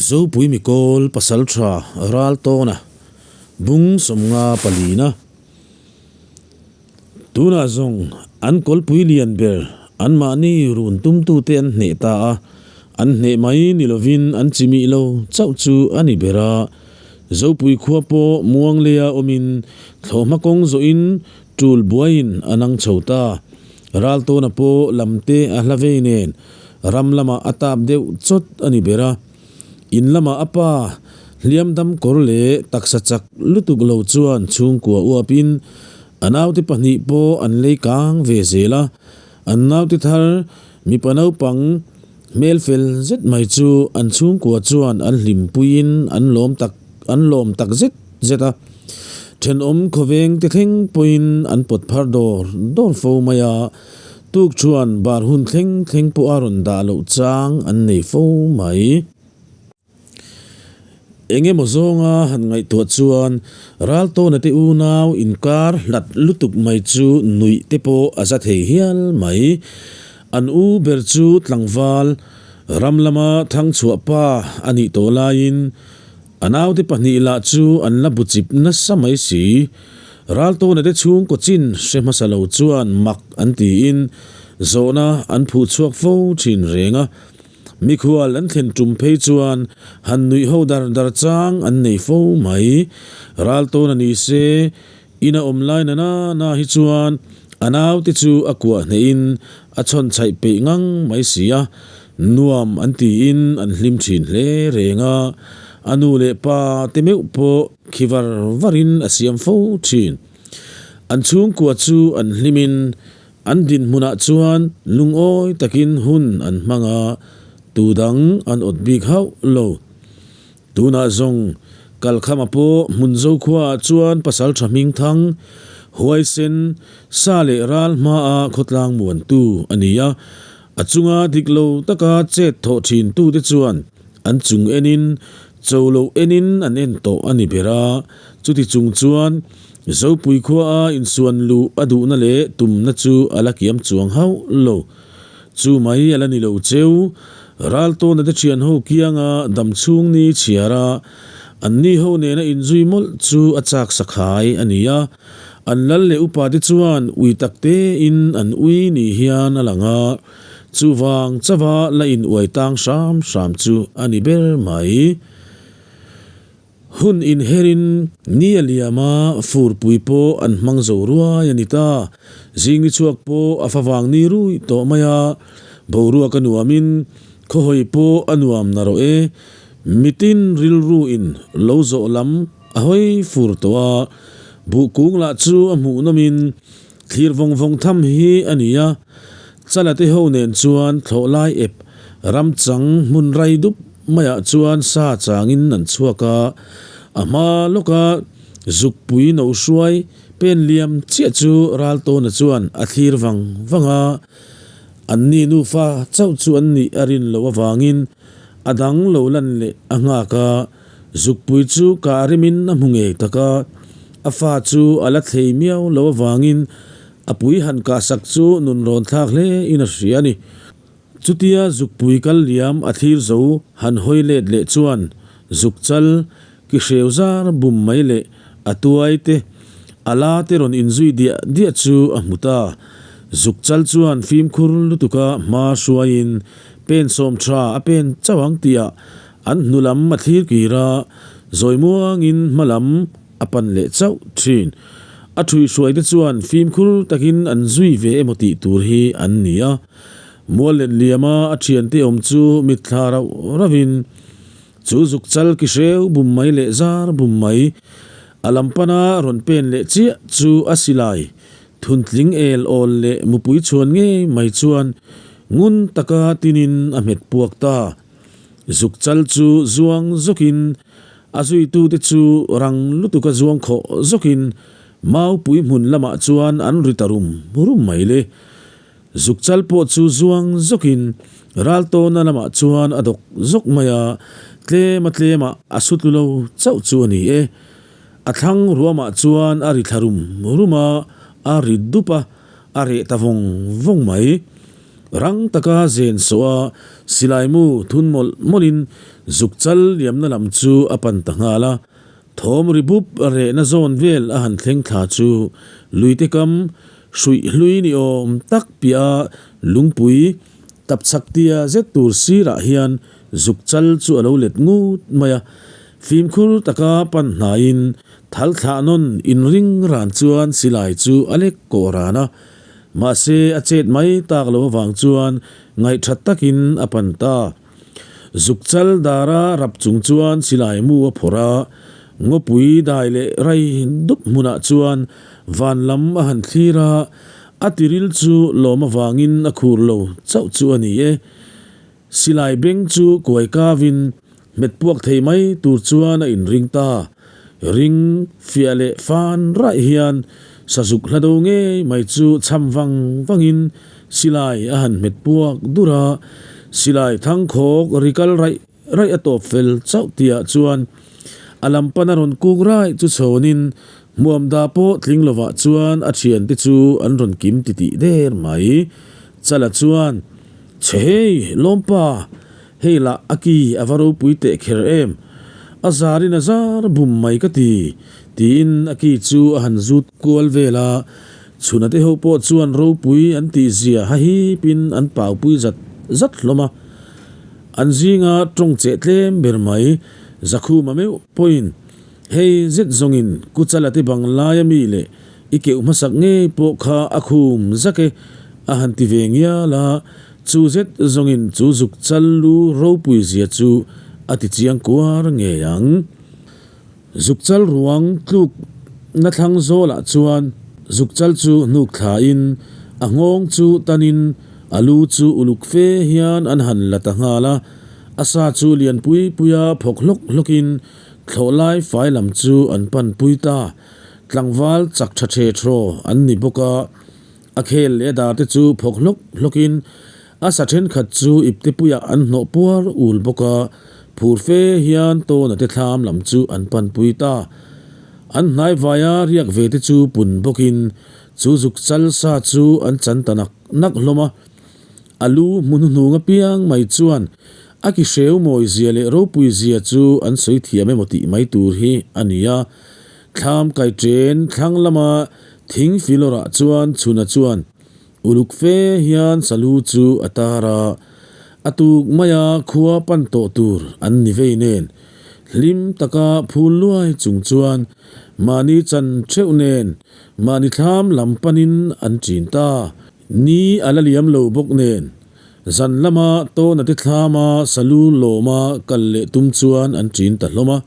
Zopui Mikawl Pasaltha Raltawna bung sawmnga palina. Tunah zawng an kawlpui lian ber anmahni run tumtute an hneh ta a, an hneh mai ni lovin an chimih lo chauh chu a ni ber a. Zopui khua pawh Muangleia awmin thlawhhma kawng zawhin tul buaiin a nang chho ta. Raltawna pawh lamte a hla vei nen ram lamah a tap deuh chawt a ni ber a. In lamah a pa hliam dam kawr leh taksa chak lutuk lo chuan chhungkua uapin a naute pahnih pawh an lei kang ve zel a. An naute thar mipa naupang hmel fel zet mai chu an chhungkua chuan an hlimpuiin an lawm tak an lawm tak zet zet a. Thenawm khawveng te thleng pawhin an pawt phar dawr dawr fo mai a. Tuk chuan bar hun thleng thleng pawh a rawn dah loh chang an nei fo mai. Eng emaw zawnga han ngaihtuah chuan Raltawna te unau inkar hlat lutuk mai chu nuih te pawh a za thei hial mai. An u ber chu tlangval ram lama thangchhuah pa a nih tawh laiin A naute pahnih lah chu an la bu chip nasa mai si. Raltawna te chhungkaw chin hre hmasa lo chuan mak an tiin zawhna an phuh chhuak fo thin reng a. Mikhual an thlen tum phei chuan han nuih ho dar dar chang an nei fo mai. Raltawna ni se ina awm lai na na na hi chuan a naute chu a kuah hnehin a chhawn chhaih peih ngang mai si a, nuam an tiin an hlim thin hle reng a, a nu leh pa te meuh pawh khi var varin a siam fo thin. An chhungkua chu an hlimin an dinhmunah chuan lungawi takin hun an hmang a, tu dang an awt bik hauh lo. Tunah zawng Kalkhama pawh hmun Zokhua ah chuan pasal tha hming thang, huaisen, sa leh ral hmaa khawtlang muantu a ni a. A chunga dik lo taka chet thawh thin tute chuan an chung enin, cho loh enin an en tawh a ni ber a. Chuti chung chuan Zopui khua a insuan luh a duhna leh tumna chu a la kiam chuang hauh lo. Chu mai a la ni lo cheu. Raltawna te thian ho kianga dam chhung ni chhiar a, an ni ho nena inzui mawlh chu a chak sakhai a ni a. An lal leh upa te chuan ui tak tein an ui ni hian a lang a, chuvang chauha la in uai tang hram hram chu a ni ber mai. Hun inherin ni a liam a, furpui pawh an hmang zo ruai a ni ta. Zing ni chhuak pawh a favang ni rui tawh mai a, boruak a nuamin khawhawi pawh a nuam na rawh e. Mitin rilru in lo zawh lam a hawi fur tawh a, buh kung lah chu a hmuh nawmin thlir vawng vawng tham hi a ni a. Chala te ho nen chuan thlawh lai ep ram chang hmun rai dup maiah chuan sa changin an chhuak a, a hma lawka zukpui no hruai pen liam chiah chu Raltawna chuan a thlir vang vang a, anni nufa chauh chu an nih a rin loh avangin a dang lo lan leh a nghak a, zukpui chu kah rimin a hmu ngei tak a, a fa chu a la thlei miau loh avangin A pui han kahsak chu nun rawn thlak hle in a hria a ni. Chutia zukpui kal liam a thlir zo han hawi let leh chuan zuk chal ki hreu zar bum mai leh a tuai te a la te rawn inzui diah diah chu a hmu ta. Zuk chal chuan fimkhur lutuka hma hruaiin pen sawm tha a pen chauh ang tihah an hnu lam a thlir kir a, zawi muangin hma lam a pan leh chauh thin. A ṭhuihruai te chuan fimkhur takin an zui ve emaw tih tur hi an ni a. Mual let liama a ṭhiante awm chu mitthla rauh rauhin chu zuk chal ki hreu bum mai leh zar bum mai a lam pana rawn pen leh chiah chu a silai thuntling el awl leh mupui chhuan ngei mai chuan ngun taka tinin a hmet puak ta. Zuk chal chu zuang zawkin A zuitute chu rang lutuka zuang khawh zawkin Maupui hmun lamah chuan an ri ta rum rum mai le. Zukchal pawh chu zuang zawkin Raltawna lamah chuan a dawk zawk mai a, tlem a tlemah a su tlu lo chauh chu a ni e. A thlang ruamah chuan a ri thla rum rum a, a ri dup a, a reh ta vawng vawng mai. Rang taka zen sawh a, silai mu thun mawlh mawlhin zuk chal liamna lam chu a pan ta nghal a. Thawm ri bup rehna zawn vel a han thleng thla chu luite kam hruih hlui ni awm tak piah a lungpui tapchhak tia zet tur sirah hian zuk chal chu a lo let ngut mai a. Fimkhur taka pan hnaiin thal thlah nawn inring ran chuan silai chu a lek kawh ran a. Mahse a chet mai tak lo avang chuan ngaihthat takin a pan ta. Zuk chal dara rap chung chuan silai mu a phawrh a, ngawpui dai leh rai dup hmunah chuan van lam a han thlir a, a tiril chu lawm avangin a khur lo chauh chu a ni e. Silai beng chu kuai kavin hmet puak thei mai tur chuan a inring ta. Ring fiah leh fan raih hian sazuk hla do ngei mai chu cham vang vangin Silai a han hmet puak dur a, silai thangkhawk ri kal raih raih a tawp fel chauh tihah chuan a lam pan a rawn kuk raih chu chhawnin hmuam da pawh tling lovah chuan a thiante chu an rawn kim titih der mai. Chala chuan, Chhe hei, lawmpa, hei lah a ki a va ropui teh kher em? A zarin a zar bum mai ka ti, tiin a ki chu a han zut kual vel a. Chhuna te ho pawh chuan ropui an tih zia hahipin an paupui zat zat hlawm a. An zinga tawng cheh tlem ber mai Zakhuma meuh pawhin hei zet zawngin Kuchala te bang laia mi leh i keuh hmasak ngei pawh kha a khum zak e a han ti ve ngial a, chu zet zawngin chu zuk chal lu ropui zia chu a ti chiang kuar ngei ang. Zukchal ruang tluk na thlang zawlah chuan zukchal chu hnuk thlain a nghawng chu tanin a lu chu uluk fe hian an han la ta nghal a, a sa chu lian pui puia phawk hlawk hlawkin thlawh lai fai lam chu an pan pui ta. Tlangval chak tha the thaw an ni bawk a, a khel leh a dar te chu phawk hlawk hlawkin a sa thenkhat chu ipte puiah an hnawh puar ul bawk a, phur fe hian tawna te thlam lam chu an panpui ta. An hnai vaia riak ve te chu pun bawkin chu zuk chal sa chu an chan ta nak nak hlawm a. A lu hmu hnuhnung apiang mai chuan a ki hreu mawi zia leh ropui zia chu an sawi thiam emaw tih mai tur hi a ni a. Thlam kai chen thlang lama thing filawrah chuan chhuna chuan uluk fe hian salu chu a tar a, a tuk maia khua pan tawh tur an ni vei nen hlim taka phul luai chung chuan mahni chan theuh nen mahni thlam lam panin an chin ta. Ni a la liam lo bawk nen zan lama tawna te thlama salu lawma kal leh tum chuan an chin ta hlawm a.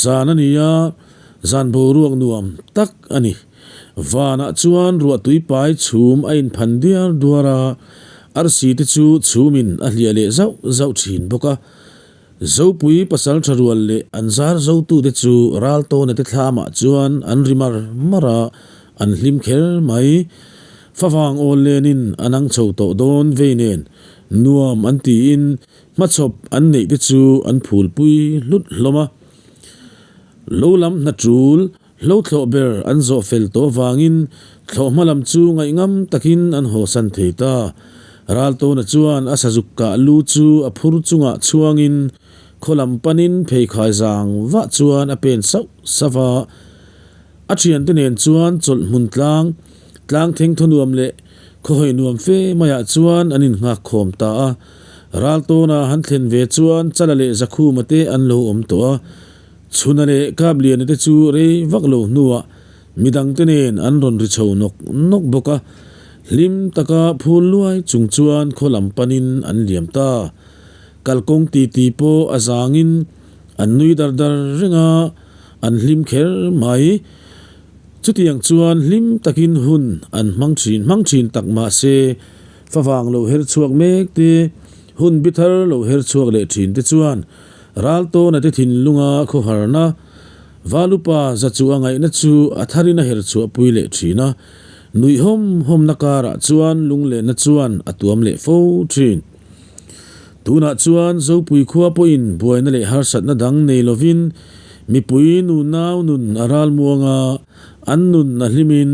Zan a ni a, zan boruak nuam tak a ni. Vanah chuan ruahtui pai chhum a inphan diar duar a, arsi te chu chhumin a hliah leh zauh zauh thin bawk a. Zopui pasal tha rual leh an zar zotute chu Raltawna te thlamah chuan an ri mar mar a, an hlim kher mai. Favang awl lenin an ang chho tawh dawn vei nen nuam an tiin Hmachhawp an neih te chu an phulpui hlut hlawm a. Lo lam hna tul, hlo thlawh ber an zawh fel tawh vangin thlawh hma lam chu ngaihngam takin an hawsan thei ta. Raltawna chuan a sazuk kah lu chu a phur chungah chhuangin khaw lam panin pheikhai zang vah chuan a pen sauh sauh a. A thiante nen chuan chawlh hmun tlang, tlang thengthaw nuam leh Khawhawi nuam fe maiah chuan an innghak khawm ta a. Raltawna han thlen ve chuan Chala leh Zakhuma te an lo awm tawh a. Chhuna leh Kapliana te chu rei vak lo hnuah midangte nen an rawn ri chho nawk nawk bawk a. Hlim taka phul luai chung chuan khaw lam panin an liam ta. Kalkawng titi pawh a zangin an nui dar dar reng a, an hlim kher mai. Chutiang chuan hlim takin hun an hmang thin hmang thin tak mah se, favang lo her chhuak mek te, hun bi thar lo her chhuak leh thin te chuan Raltawna te thinlunga khawharna, Valupa za chu a ngaihna chu a tharin a her chhuahpui leh thin a, nuih hawm hawmna karah chuan lunglenna chuan a tuam leh fo thin. Tunah chuan Zopui khua pawhin buaina leh harsatna dang nei lovin mipui nunau nun a ral muang a, an nun a hlimin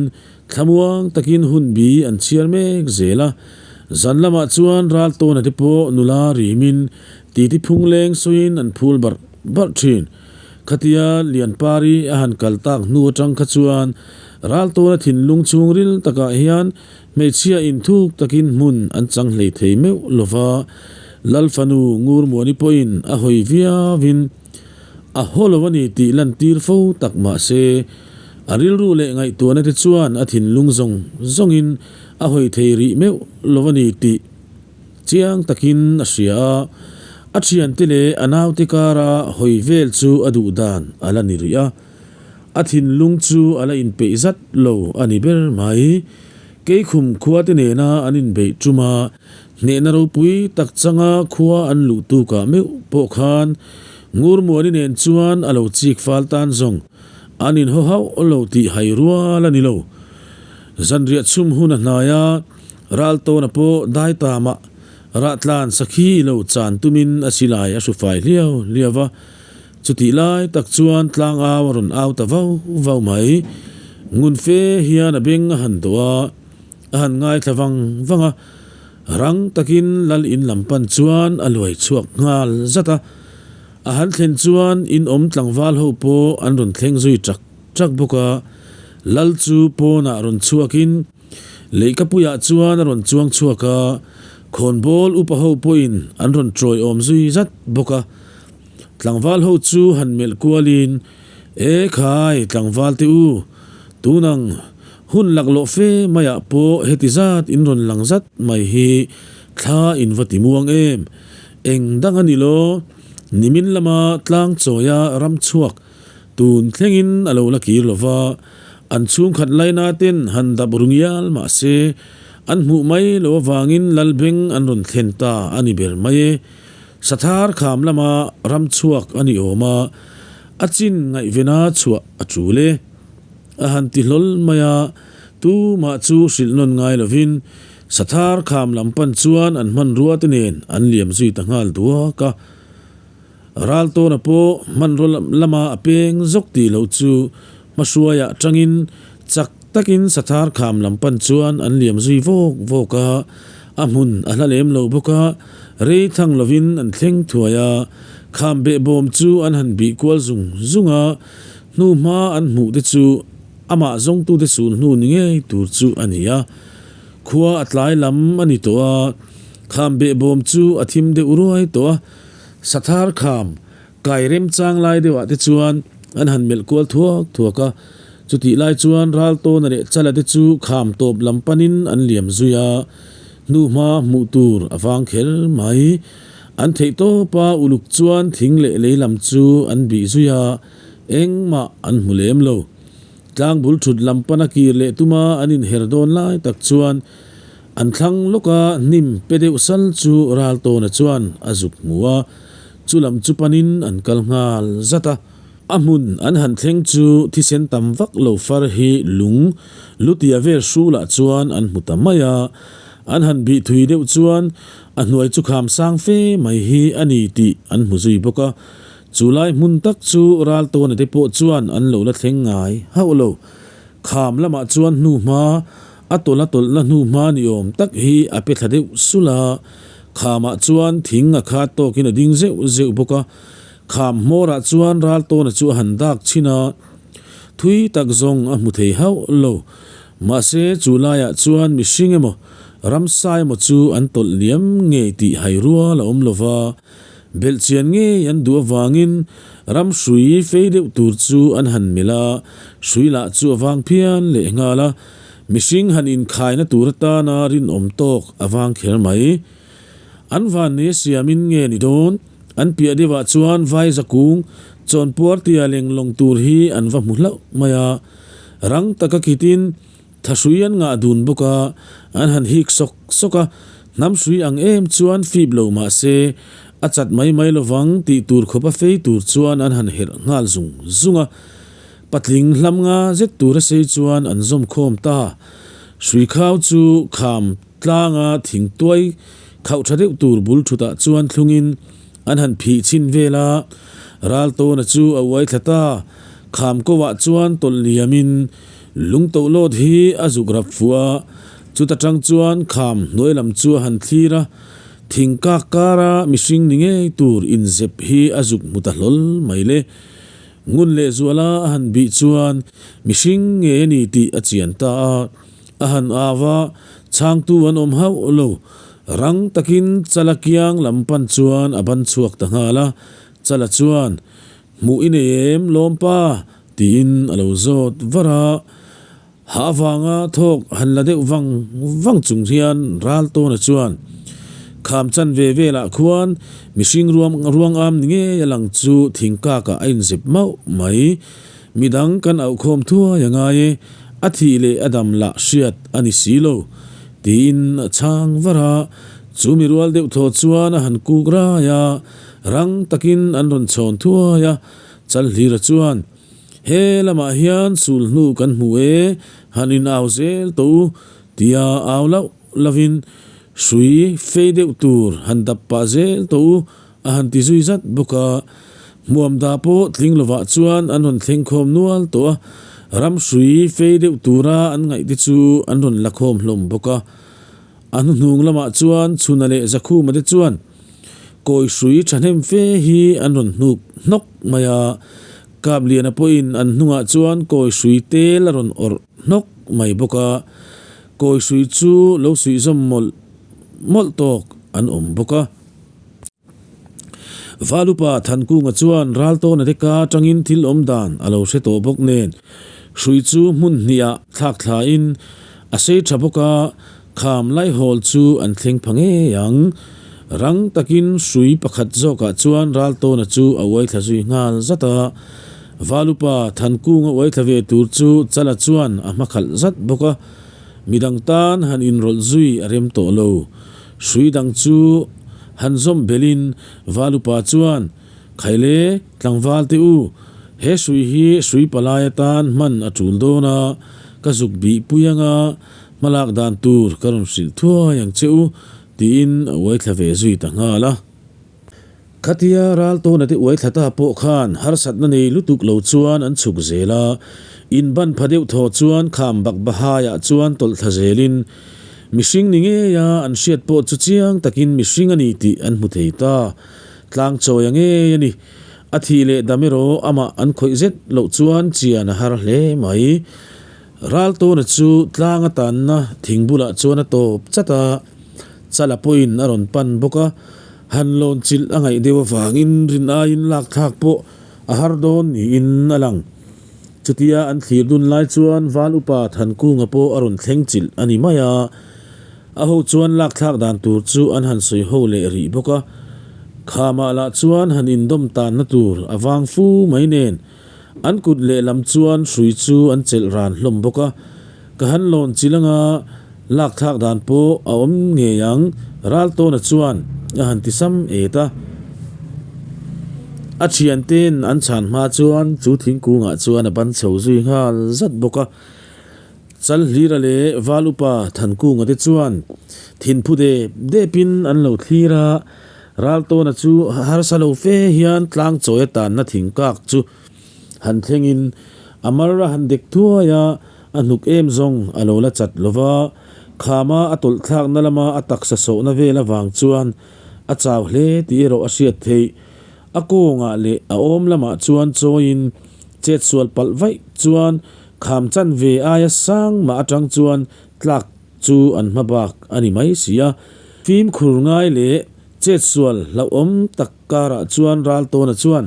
thlamuang takin hun bi an chhiar mek zel a. Zan lamah chuan Raltawna te pawh nula rimin titi phung leng sawiin an phul barh barh thin. Khatia Lianpari a han kal tak hnu atang kha chuan Raltawna thinlung chhungril takah hian hmeichhia inthuk takin hmun an chang hlei thei meuh lova, Lal fanu Ngurmuani pawhin a hawi viauin a haw lo a ni tih lantir fo tak mah se, a rilru leh ngaihtuahna te chuan a thinlung zawng zawngin a hawi thei rih meuh lo a ni tih chiang takin a hria a, a thiante leh a naute kara hawi vel chu a duh dan a la ni rih a, a thinlung chu a la inpeih zat lo a ni ber mai. Keikhum khuate nena an inbeih tum a, Hnehna ropui tak changa khua an luh tukah meuh pawh khan Ngurmuani nen chuan a lo chik fal tan zawng an inhaw hauh lo tih hai rual a ni lo. Zanriah chhum hun a hnai a, Raltawna pawh dai tamah Rahtlan sakhi lo chan tumin a silai a hru fai hliau hliau va, chutih lai tak chuan tlangau a rawn au ta vau vau mai. Ngun fe hian a beng a han dawh a. A han ngaithla vang vang a, rang takin lal in lam pan chuan a luai chhuak nghal zat a. A han thlen chuan in awm tlangval ho pawh an rawn thleng zui chak chak bawk a. Lal chu pawnah rawn chhuakin leihkapuiah chuan a rawn chuang chhuak a, khawnbawl upa ho pawhin an rawn tawiawm zui zat bawk a. Tlangval ho chu han melh kualin, E khai, tlangval te u, tunang hun laklawh fe maiah pawh heti zat in rawn lang zat mai hi thla in va ti muang em? Eng dang a ni law? Nimin lama tlang chawia ram chhuak tun thlengin a lo la kir lo va, an chhungkhat laina ten han dap ru ngial mah se an hmuh mai lo avangin Lalbeng an rawn thlen ta a ni ber mai e. Sathar kham lama ram chhuak a ni awm a, a chin ngaihvena chhuah a tul e. A han ti hlawl mai a, tumah chu hrilh nawn ngai lovin Sathar kham lam pan chuan an hmanrua te nen an liam zui ta nghal duak a. Raltawna pawh hmanrua lama a peng zawk tih loh chu hmahruaiah tangin chak takin Sathar kham lam pan chuan an liam zui vawk vawk a, a hmun a hla lem lo bawk a, rei thang lovin an thleng thuai a, kham behbawm chu an han bih kual zung zung a, hnu hma an hmuh te chu amah zawngtute sul hnu ni ngei tur chu a ni a, khua a tlai lam a ni tawh a, kham behbawm chu a thim deuh ruai tawh a, Sathar kham Kai remchang lai deuhah te chuan an han melh kual thuak thuak a, chutih lai chuan Raltawna leh Chala te chu kham tawp lam panin an liam zui a, hnuhma hmuh tur a vang kher mai. An theih tawpa uluk chuan thing leh lei lam chu an bih zui a, engmah an hmu lem lo. Tlangbul thut lam pana kir leh tuma an inher dawn lai tak chuan an thlang lawka hnim pe deuh sal chu Raltawna chuan a zuk hmu a, Chu lam chu panin an kal nghal zat a. A hmun an han thleng chu thisen tam vak lo far hi lung lutia vel hrulah chuan an hmu ta mai a. An han bih thui deuh chuan a hnuai chu kham sang fe mai hi a ni tih an hmu zui bawk a. Chu lai hmun tak chu Raltawna te pawh chuan an lo la thleng ngai hauh lo. Kham lamah chuan hnuhma A tawlh a tawlhna hnu hma ni awm tak hi a pe thla deuh sulh a, khamah chuan thing a khat tawkin a ding zeuh zeuh bawk a, kham hmawrah chuan Raltawna chu a han dak chhin a, thui tak zawng a hmu thei hauh lo. Mahse, chu laiah chuan mihring emaw, ramsa emaw chu an tawlh liam ngei tih hai rual a awm lo va, Belhchian ngei an duh avangin ram hrui fei deuh tur chu an han melh a, hrui lah chu a vang phian leh nghal a, mihring han inkhaina tur atana rinawm tawk a vang kher mai. An van nei a siamin nge ni dawn? An piah deuhah chuan Vaiza kung chawnpuar tia lenglawng tur hi an va hmu hlauh mai a, rang taka kitin Tha hrui an ngah dun bawk a, an han hik sawk sawk a, hnam hrui ang em chuan fip lo mah se, a chat mai mai lovang tih tur khawp a fei tur chuan an han herh nghal zung zung a. Patling hlam nga zet tur a sei chuan an zawm khawm ta. Hrui khau chu kham tlanga thing tuai khauh tha deuh tur bul thutah chuan thlungin an han phih chhin vel a, Raltawna chu a uai thla ta. Kham ko ah chuan tawlh liamin Lungtoh lawt hi a zuk rap fuh a, Chuta tang chuan kham hnuai lam chu a han thlir a, thing kak kara mihring ni ngei tur inzep hi a zuk hmu ta hlawl mai le. Ngun leh zuala a han bih chuan mihring ngei a ni tih a chian ta a, a han au a, chhangtu an awm hauh lo. Rang takin Chala kiang lam pan chuan a ban chhuak ta nghal a, Chala chuan, Hmuh i nei em lawmpa? tiin a lo zawt var a. Ha avanga thawk han la deuh vang vang chung hian Raltawna chuan, Kham chan ve velah khuan mihring ruam ruang am ni ngei a lang chu thingkakah a inzep mauh mai. Midang kan auhkhawm thuai a ngai e, a thih leh a dam lah hriat a ni si lo, tiin a chhang var a. Chu mi rual deuh thaw chuan a han kuk rai a, rang takin an rawn chhawn thuai a. Chalhlira chuan, He lamah hian sul hnu kan hmu e, han in au zel tawh u, tia au lauh lovin hrui fei deuh tur han dap pah zel tawh u, a han ti zui zat bawk a. Hmuam da pawh tling lovah chuan an rawn thleng khawm nual tawh a, ram hrui fei deuh tura an ngaih te chu an rawn la khawm hlawm bawk a. A hnuhnung lamah chuan Chhuna leh Zakhuma te chuan kawi hrui thahnem fe hi an rawn hnuk hnawk mai a, Kapliana pawhin an hnungah chuan kawi hrui tel a rawn awrh hnawk mai bawk a, kawi hrui chu lo suihzawm mawlh mawlh tawk an awm bawk a. Valupa Thankunga chuan Raltawna te ka atangin thil awm dan a lo hre tawh bawk nen, hrui chu hmun hniah thlak thlain a sei tha bawk a, kham laihawl chu an thleng pha ngei ang. Rang takin hrui pakhat zawkah chuan Raltawna chu a uai thla zui nghal zat a. Valupa Thankunga uai thla ve tur chu Chala chuan a hmakhalh zat bawk a, midang tan han inrawlh zui a rem tawh lo. Hrui dang chu han zawm belin Valupa chuan, Khaile, tlangval te u, he hrui hi hrui palai atan hman a tul dawn a, ka zuk bih pui anga hmalak dan tur ka rawn hrilh thuai ang che u, tiin a uai thla ve zui ta nghal a. Khatia Raltawna te uai thla ta pawh khan harsatna nei lutuk lo chuan an chhuk zel a, in ban pha deuh thaw chuan kham bak bahaiah chuan tawlh thla zelin mihring ni ngeia an hriat pawh chu chiang takin mihring a ni tih an hmu thei ta. Tlang chawi a ngei a ni. A thih leh dam erawh amah an khawih zet loh chuan chian a har hle mai. Raltawna chu tlang a tanna thing bulah chuan a tawp chat a, Chala pawhin a rawn pan bawk a. Han lawn chilh a ngaih deuh avangin rin aiin lak thlak pawh a har dawn niin a lang. Chutia an thlir dun lai chuan Val Upa Thankunga pawh a rawn thleng chilh a ni mai a. A ho chuan lak thlak dan tur chu an han sawi ho leh rih bawk a. Khamah lah chuan han indawm tanna tur a vang fu mai nen an kut lehlam chuan hrui chu an chelh ran hlawm bawk a. Ka han lawn chilh anga lak thlak dan pawh a awm ngei ang, Raltawna chuan a han ti sam et a. A thiante'n an chhan hma chuan chu thingkungah chuan a ban chho zui nghal zat bawk a. Chalhlira leh Val Upa Thankunga te chuan thinphu dep depin an lo thlir a, Raltawna chu harsa lo fe hian tlang chawi atanna thingkak chu han thlengin a mar a han dek thuai a, a hnuk em zawng a lo la chat lo va, khama a tawlh thlakna lama a taksa sawhna vel avang chuan a chau hle tih erawh a hriat theih. A kawngah leh a awm lamah chuan chawiin chetsual palh vaih chuan kham chanve aia sang mah atang chuan tlak chu an hma bak a ni mai si a. Fimkhur ngai leh chetsual hlauhawm tak karah chuan Raltawna chuan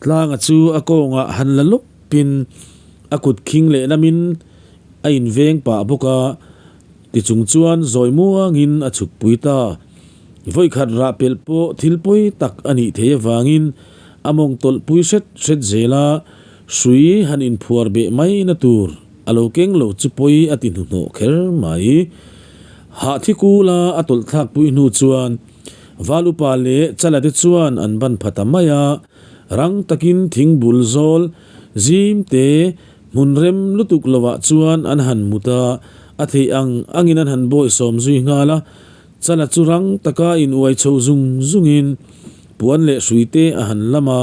Tlanga chu a kawngah han la lawpin a kut khing leh lamin a inveng pah bawk a, tichung chuan zawi muangin a chhukpui ta. Vawikhat rah pelh pawh thil pawi tak a nih theih avangin a mawng tawlhpui hret hret zel a, hrui han inphuar beh mai na tur a lo keng lo chu pawi a ti hnuhnawh kher mai. Hahthi kula a tawlh thlakpui hnu chuan Val upa leh Chala te chuan an ban pha ta mai a, rang takin thing bul zawl zim te hmun rem lutuk lovah chuan an han mut a, a theih ang angin an han bawisawm zui nghal a. Chala chu rang taka in uai chho zung zungin puan leh hrui te a han lam a,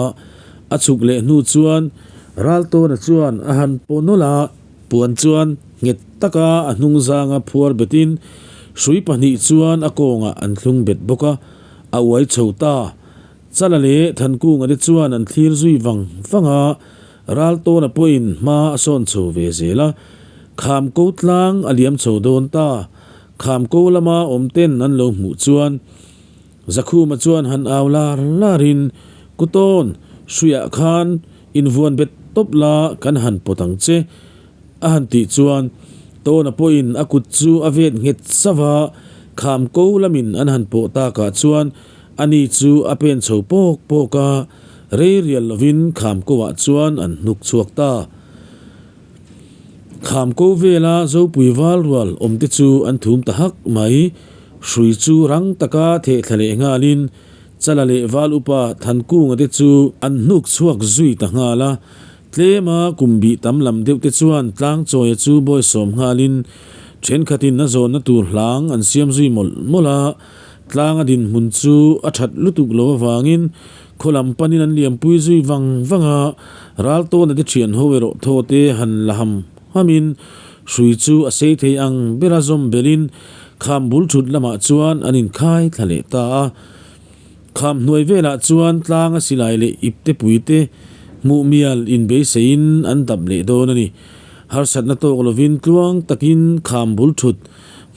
a chhuk leh hnu chuan Raltawna chuan a han paw nawlh a, puan chuan. Nghet taka a hnungzanga phuar betin hrui pahnih chuan a kawngah an thlung bet bawk a, a uai chho ta. Chala leh Thankunga te chuan an thlir zui vang vang a, Raltawna pawhin hma a sawn chho ve zel a, kham ko tlang a liam chho dawn ta. Kham ko lama awm ten an lo hmuh chuan Zakhuma chuan han au lar larin, Kutawn, hruiah khan invuan bet tawp la kan han pawt ang che, a han tih chuan Tawna pawhin a kut chu a vet nghet sauh a, kham ko lamin an han pawh takah chuan ani chu a pen chho pawk pawk a, rei rial lovin kham koah chuan an hnuk chhuak ta. Kham ko vela Zopui val rual awmte chu an thum ta hak mai. Hrui chu rang taka theh thla leh nghalin Chala leh Val Upa Thankunga te chu an hnuk chhuak zui ta nghal a. Tlema kum bih tam lam deuh te chuan Tlangchawia chu bawisawm nghalin thenkhatin a zawnna tur hlang an siam zui mawlh mawlh a. Tlanga dinhmun chu a that lutuk lo avangin khaw lam panin an liampui zui vang vang a, Raltawna te thian ho erawh thaw te han la ham hamin hrui chu a sei thei ang bera zawm belin kham bul thut lamah chuan an inkhai thla leh ta a. Kham hnuai velah chuan tlanga silai leh ipte puite hmuh mial inbeiseiin an dap leh dawn a ni. Harsatna tawk lovin tluang takin kham bul thut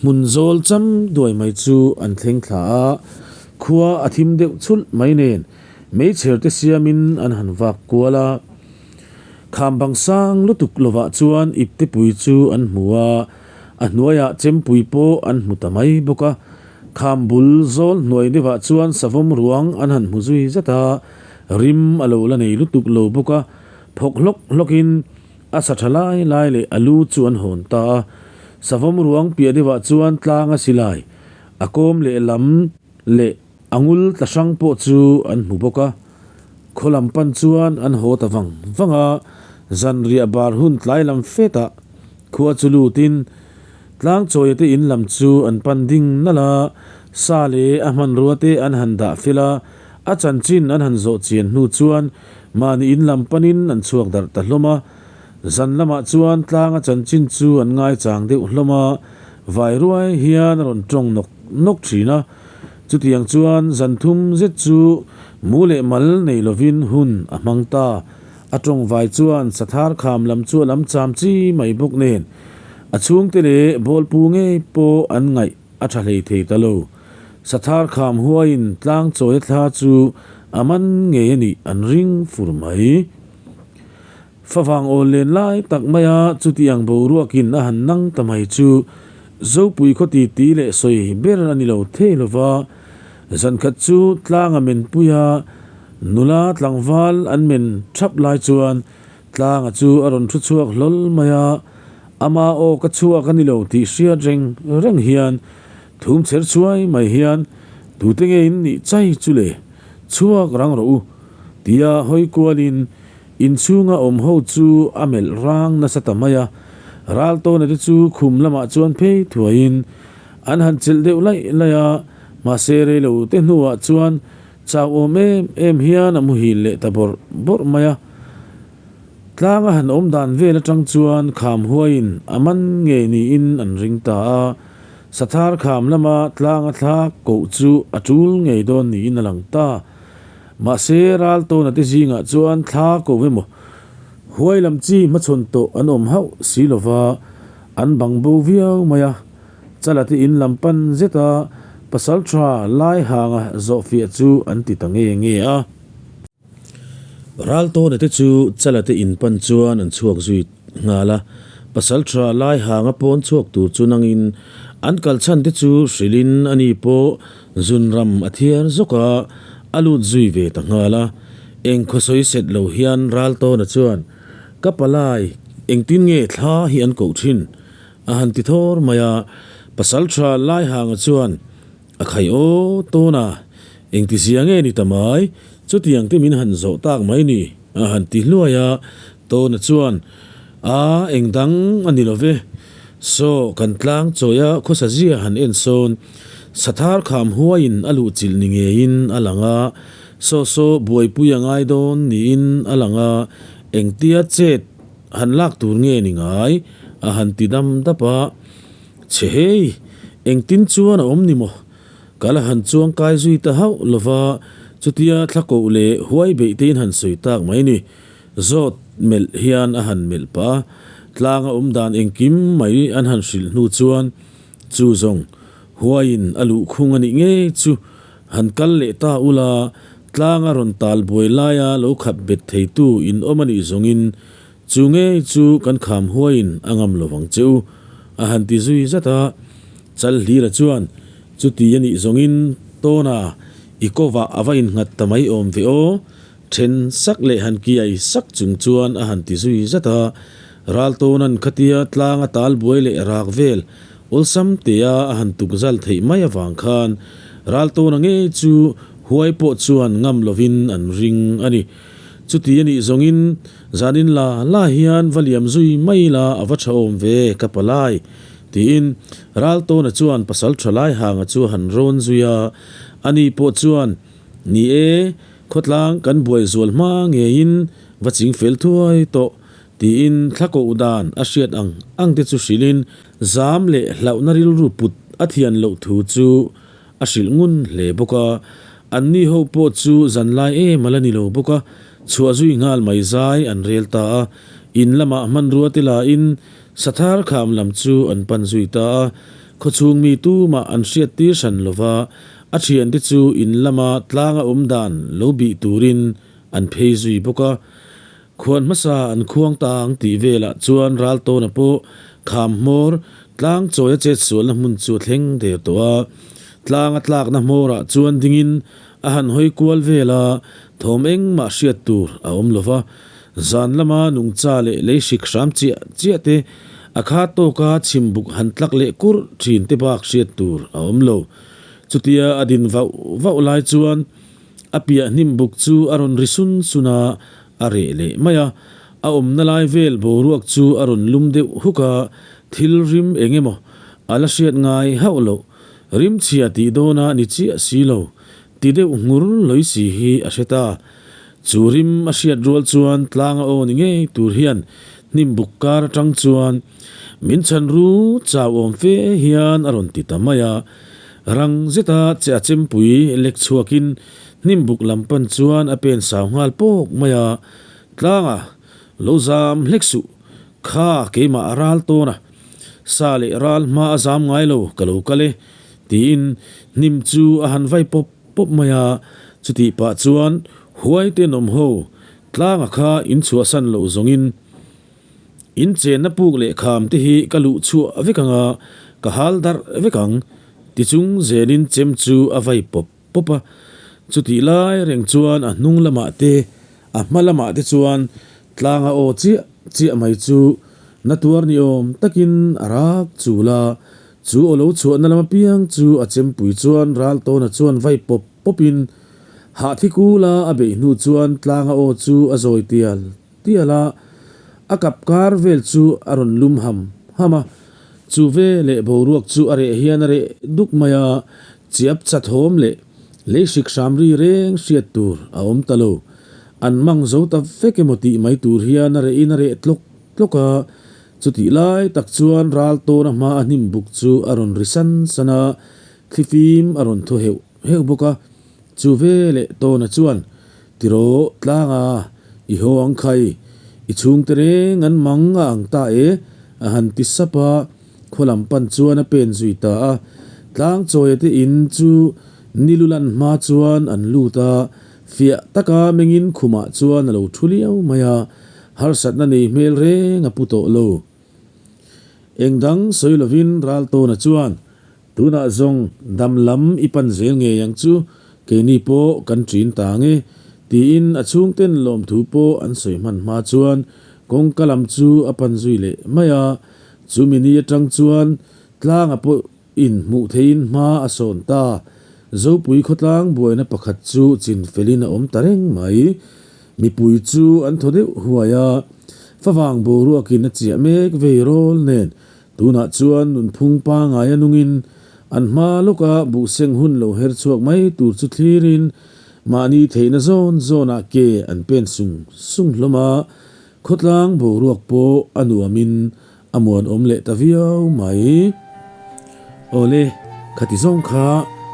Hmun zawl cham duai mai chu an thleng thla a, khua a thim deuh chhulh mai nen meichher te siamin an han vak kual a. Kham bang sang lutuk lovah chuan iptepui chu an hmu a, a hnuaiah chempui pawh an hmu ta mai bawk a. Kham bul zawl hnuai deuhah chuan savawm ruang an han hmu zui zat a, rim a lo la nei lutuk lo bawk a, phawk hlawk hlawkin A sa tha lai lai leh a lu chu an hawn ta a, savawm ruang piah deuhah chuan tlang a silai, a kawm leh lam leh a ngul tla hrang pawh chu an hmu bawk a. Khaw lam pan chuan an haw ta vang vang a, zanriah bar hun tlai lam fetah khua chu lutin tlang chawia te in lam chu an pan ding nalh a, sa leh a hmanrua te an han dah fel a, a chanchin an han zawh chian hnu chuan Mahni in lam panin an chhuak darh ta hlawm a, zan lamah chuan tlanga chanchin chu an ngaichang deuh hlawm a, vai ruai hian a rawn tawng nawk nawk thin a. Chutiang chuan zan thum zet chu mu leh mal nei lovin hun a hmang ta. A tawng vai chuan sathar kham lam chu a lam cham chi mai bawk nen a chhungte leh bawlpu ngei pawh an ngaih a tha hlei thei ta lo. Sathar kham huaiin tlang chawia thla chu a man ngei a nih an ring fur mai. Favang awl len lai tak maia chuti ang boruakin a han nang ta mai chu Zopui khaw titi leh sawi ber a ni lo thei lo va. Zankhat chu tlanga menpuia nula tlangval an men thap lai chuan Tlanga chu a rawn thu chhuak hlawl mai a, ama aw ka chhuak a ni lo tih hriat reng reng hian thum chher chhuai mai hian tute nge in nih chai chu le, chhuak rang rawh u tia hawi kualin inchhunga awm ho chu a melh rang nasa ta mai a, Raltawna te chu khum lamah chuan phei thuaiin an han chelh deuh laih laih a, mahse reilo te hnuah chuan Chau awm em em hian a muhil leh ta bawrh bawrh mai a. Tlanga han awm dan vel atang chuan kham huaiin a man ngei niin an ring ta a. Sathar kham lama tlanga thlak koh chu a tul ngei dawn niin a lang ta. Mahse Raltawna te zingah chuan thla ko emaw huai lam chi hmachhawn tawh an awm hauh si lova an bang bo viau mai a. Chala te in lam pan zet a, pasal tha lai hanga zawhfiah chu an ti ta nge nge a. Raltawna te chu Chala te in pan chuan an chhuak zui nghal a, pasal tha lai hanga pawn chhuak tur chu nangin an kal chhan te chu hrilhin ani pawh zunram a thiar zawk a, a lut zui ve ta nghal a. Eng khawsawi set lo hian Raltawna chuan, Ka palai, engtin nge thla hi an koh thin? A han ti thawr mai a, pasal tha Laihanga chuan a khai aw tawn a, engti zia nge ni ta mai, chutiang te min han zawh tak mai ni, a han ti hluai a, Tawna chuan, A, eng dang a ni lo ve, saw kan tlang chawia khawsa zia han en sawn, sathar kham huaiin a luhchilh ni ngeiin a lang a, saw saw buaipui a ngai dawn niin a lang a, engtia chet han lak tur nge ni ngai? A han ti dam dap a. Chhe hei, engtin chuan a awm ni maw? Ka la han chuang kai zui ta hauh lo va, chutia thla koh leh huai beih tein han sawi tak mai ni. Zawt melh hian a han melh pah a, tlanga awm dan engkim mai an han hrilh hnu chuan chu zawng huaiin a luhkhung a nih ngei chu han kal leh ta ula, tlanga rawn tal buai laia lo khat bet theitu in awm a nih zawngin Chu ngei chu kan kham huaiin a ngam lo vang che u, a han ti zui zat a. Chalhlira chuan, Chuti a nih zawngin Tawna i kovah a va innghat ta mai awm ve aw, then sak leh han kiai sak chung chuan a han ti zui zat a. Raltawna'n khatia tlanga tal buai leh rak vel awlsam tea a han tuk zal theih mai avang khan Raltawna ngei chu huai pawh chuan ngam lovin an ring a ni. Chuti a nih zawngin zanin la la hian va liam zui mai la a va tha awm ve ka palai tiin Raltawna chuan pasal tha lai hanga chu a han rawn zui a, ani pawh chuan Ni e, khawtlang kan buai zual hma ngeiin va ching fel thuai tawh tiin thla koh dan a hriat ang ang te chu hrilhin zam leh hlauhna rilru put a thian loh thu chu A hrilh ngun hle bawk a, anni ho pawh chu zan lai em a la ni lo bawk a, chhuah zui nghal mai zai an rel ta a, in lamah hmanrua te lain Sathar kham lam chu an pan zui ta a, khawchhung mi tumah an hriat tir hran lo va, a thiante chu in lama tlanga awm dan lo bih turin an phei zui bawk a. Khuan hmasa an khuang ta ang tih velah chuan Raltawna pawh kham hmawr tlang chawia chet sualna hmun chu a thleng der tawh a. Tlang a tlakna hmawrah chuan dingin a han hawi kual vel a, thawm engmah hriat tur a awm lo va. Zan lama nungcha leh lei hrik hram chiah chiah te, a kha tawka chhimbuk han tlak leh kurh thin te bak hriat tur a awm lo. Chutia a din vauh vauh lai chuan A piah hnim buk chu a rawn ri sun sun a, a reh leh mai a. A awmna lai vel boruak chu a rawn lum deuh huk a, thil rim eng emaw a la hriat ngai hauh loh. Rim chhia tih dawnah ni chiah si lo, ti deuh nghur lawi si hi a hre ta. Chu rim a hriat rual chuan tlanga aw ni ngei tur hian hnim buk kar atang chuan min chhan ru chau awm fe hian a rawn ti ta mai a. Rang zeta che a chempui lek chhuakin hnimbuk lam pan chuan a pen sau nghal pawk mai a, Tlanga, lo zam hlek suh, kha keimah a ral tawn a, sa leh ral hma a zam ngai lo ka lo kal e, tiin hnim chu a han vai pawp pawp mai a, chutih pah chuan huai tenawm ho Tlanga kha in chhuahsan loh zawngin, In chenna puk leh kham te hi ka luh chhuah vek ang a, ka hal darh vek ang, ti chung zelin chem chu a vai pawp pawp a. Chutih lai reng chuan a hnung lamah te, a hma lamah te chuan tlanga aw chiah chiah mai chu na tuar ni awm takin a rak chul a. Chu aw lo chhuahna lam apiang chu a chempui chuan Raltawna chuan vai pawp pawpin hahthi kula a beih hnu chuan tlanga aw chu a zawi tial Tial a, a kap kar vel chu a rawn lum ham ham a, chu ve leh boruak chu a reh hian a reh duk mai a, chiap chathawm leh lei hrik hram ri reng hriat tur a awm ta lo. An mang zo ta vek emaw tih mai tur hian a rehin a reh tlawk tlawk a, chutih lai tak chuan ral tawna hma a hnim buk chu a rawn ri san san a, thlifim a rawn thaw heuh heuh bawk a. Chu ve leh tawna chuan Tiraw tlanga i haw ang khai, i chhungte reng an mang a ang ta e, a han ti sap a, khaw lam pan chuan a pen zui ta a. Tlang chawia te in chu nilu lan hma chuan an lut a, fiah taka mengin khumah chuan a lo thu liau mai a, harsatna nei hmel reng a pu tawh lo. Eng dang sawi lovin Raltawna chuan Tunah zawng dam lam i pan zel ngei ang chu, keini pawh kan ṭin ta ang e, tiin a chhungten lawmthu pawh an sawi hman hma chuan kawngka lam chu a pan zui leh mai a. Chumi ni atang chuan tlanga pawh in hmuh theihin hma a sawn ta. Zopui khawtlang buaina pakhat chu chin felin a awm ta reng mai. Mipui chu an thaw deuh huai a, favang boruakin a chiah mek vei rawl nen Tunah chuan nunphung pangai a nungin an hma lawka buhseng hun lo her chhuak mai tur chu thlirin mahni theihna zawn zawnah ke an pen sung sung hlawm a, khawtlang boruak pawh a nuamin A muanawm leh ta viau mai. Awle, khati zawng kha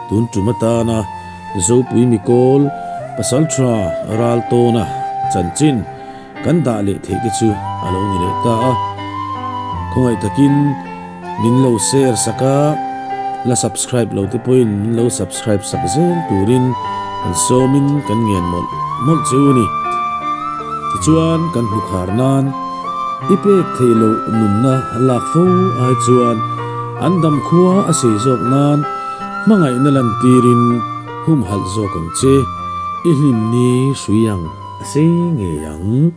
tun tum atana Zopui Mikawl Pasaltha ral tawna chanchin kan dah leh theih te chu a lo ni leh ta a. Khawngaih takin min lo share sak a, la subscribe lo te pawhin min lo subscribe sak zel turin kan sawmin kan ngen mawlh mawlh cheu a ni. Tichuan kan hmu khar nan. I pek theih loh nunna lak fo ai chuan an dam khua a sei zawk nan hmangaihna lantirin humhalh zawk ang che, i hlimni hrui ang a sei ngei ang.